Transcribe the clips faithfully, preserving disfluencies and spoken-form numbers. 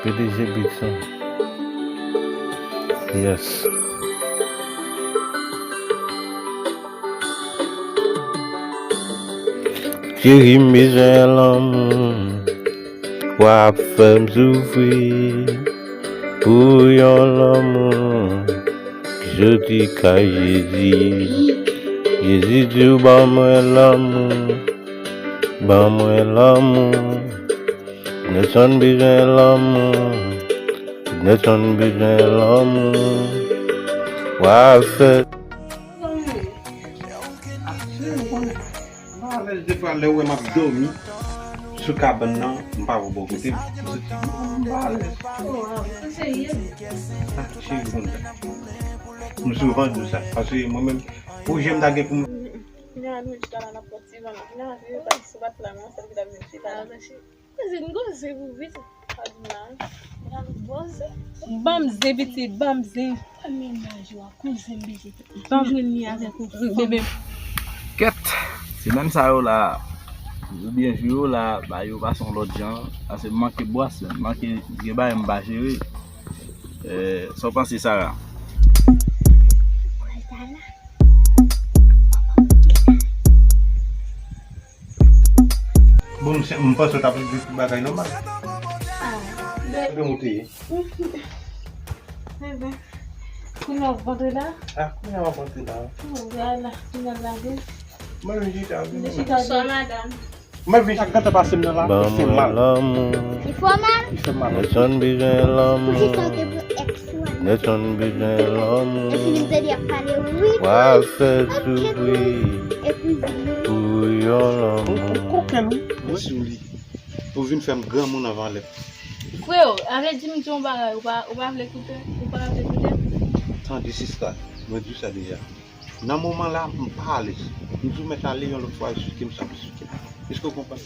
P D G Beats, non. Yes. Cheri, m bezwen lanmou. W ap fè m soufri pou yon lanmou ki soti kay Jezi. Jezi di w ban mwen lanmou, ban mwen lanmou. Nelson bezwen lanmou, Nelson bezwen lanmou. W ap fè. Mwen alèz defwa lè w wè m ap dòmi sou kabann nan, m pa wè w bò kote m. Mwen alèz. Ah, cheri, konn sa. M souvan di w sa. Paske mwen menm, pou je m ta gen pou m. Kounya nou chita la, n ap pran ti van nan. Kounya se pa sou bat la, non, sèl ki ta vin chita la. Kouzen, koze pou vit. Pa di m la. Ban m zen, pitit, ban m zen. Mennaj ou a, kouzen m bezwen. Ban m jwenn li avèk yon fanm. Bebe. Kèt, semèn sa yo la, oubyen jou yo la, ba yo pase yon lòt jan, pase m manke bwès, m manke gen bagay m pa jere. Eh, sa w panse, Sara? Bon, m se, m panse w t ap di tout bagay nòmal. Ah, bebe. Ebyen, ou te ye? Bebe, kounye a w ap antre la? Ah, kounye a w ap antre la. Oh, gade la, kounye a lage. Mwen vin chita, vin. Vin chita. Bonswa, madanm. Mwen vin chak gade pase m nan la, li fè mal. Li fè mal? Li fè mal. Nelson bezwen lanmou. Pou kisa w te pran èks ou a? Nelson bezwen lanmou. Epi li te di ap pale wi. W ap fè soufri pou yon lanmou. Ou kokenn wi. Mwen sou li. Ou vin fè m granmoun anvan lè. Freo, avle di m di yon bagay, ou pa, ou pa vle koute, ou pa vle koute? Tande sista, mwen di w sa deja. Nan moman la, m pa alèz. M di w mèt ale yon lòt fwa, esplike m sa, esplike m. Èske w konprann?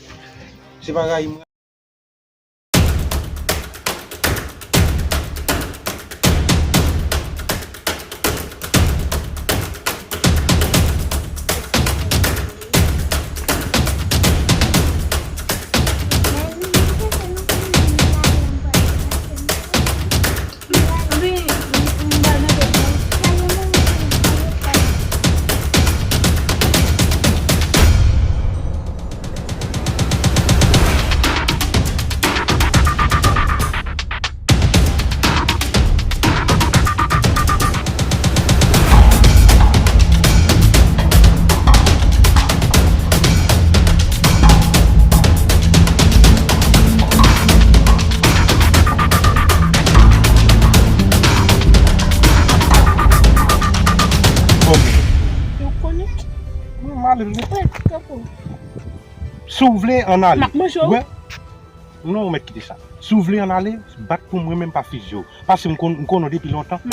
Se pa rayi m. Yo konnen. Mwen m ale, m desann. Si w vle, ann ale. M ap manje w. Wè. Non, ou mèt kite sa. Si w vle ann ale, bat pou mwen, men m pa fizye w. Paske m konn, m konnen w depi lontan.